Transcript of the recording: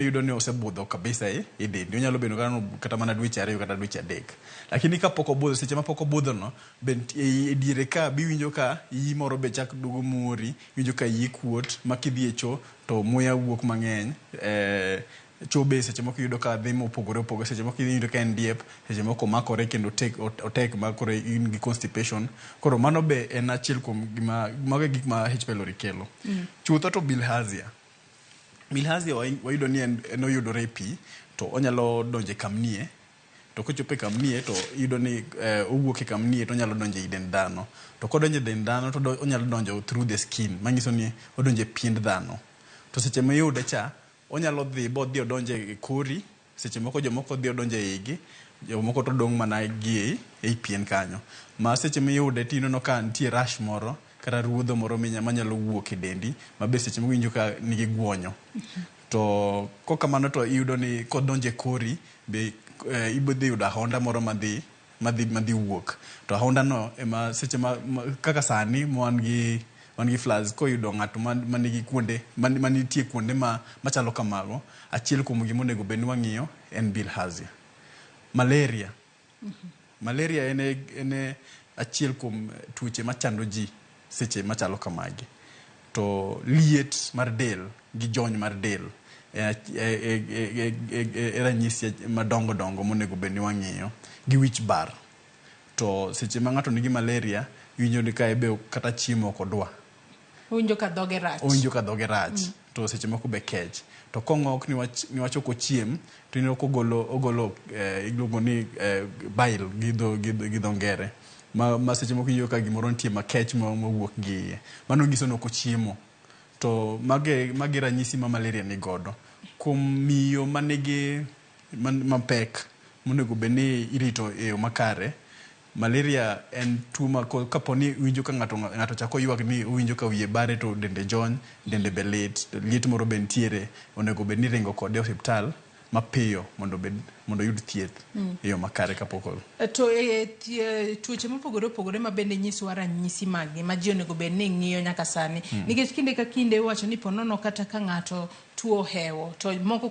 Iyudo ni osebudho kabisa e dendi. Onyalo bedo kata mana dweche 2 kata dweche 3. Lakini kapok obudho, seche mapok obudho no, be e diere ka biwinjo ka iyi moro be chak duogo muori, iwinjo ka iyi kuot ma kidhi e cho to muya wuok mang'eny. Cho be seche moko iyudo ka dhi mopogore opogore, seche moko iyudo ka en diep, seche moko omakore kendo otek, otek ma koro in gi constipation. Koro mano be en achiel kuom gima, mago e gik ma H pylori kelo. Chutho to bilharzia. Bilharzia wayudo ni en oyudore e pi to onyalo donjo e kamnie, to kochopo e kamnie to iyudo ni owuok e kamnie to onyalo donjo ei dend dhano. To kodonjo e dend dhano to onyalo donjo through the skin, manyiso ni odonjo e piend dhano. To seche miyude cha, onyalo dhi bodhi odonj e kori, seche moko jomoko dhi odonjo e igi, jomoko to dong' mana gi ei pien kanyo. Ma seche miyude tineno ka nitie rash moro kata ruodho moro manyalo wuok e dendi ma be seche moko iwinjo ka nigi guonyo. To kokamano to iyudo ni kodonjo e kori be ibo dhi yudo ahonda moro madhi madhi madhi wuok. To ahonda no ema seche ma kaka sani ma wan gi floods, koyudo ng'ato manigi kuonde manitie kuonde ma machalo kamago, achiel kuom gima onego bed ni wang'iyo en bilharzia. Malaria. Malaria en e achiel kuom tuoche machando ji seche machalo kamagi. To liet mar del gi jony mar del e ranyisi madongo dongo monego bed ni wang'iyo gi wich bar. To seche ma ng'ato nigi malaria, iwinjo ni ka be kata chiemo ok odwa. Owinjo ka dhoge rach. Owinjo ka dhoge rach. To seche moko be kech. To kong'ok niwach ok ochiem, to ineno kogolo ogolo iluongo ni bile gi dho ngere. Ma seche moko iwinjo ka gimoro nitie makech mowuok gi iye. Mano nyiso ni ok ochiemo. To magi ranyisi ma malaria ni godo. Kuom miyo manigi mapek monego bed ni irito e yo makare, malaria en tuo ma kapo ni iwinjo ka ng'ato chako ywak ni owinjo ka wiye bare to dende jony, dende be lit, liet moro be nitiere, onego bed ni iringo kode e osiptal mapiyo mondo oyud thieth e yo makare kapok To e tuoche mopogore opogore ma bende nyisowa ranyisi maggi ma ji onego bed ni ng'iyo nyaka sani. Nikech kinde ka kinde iwacho ni ponono kata ka ng'ato tuo ohewo to moko.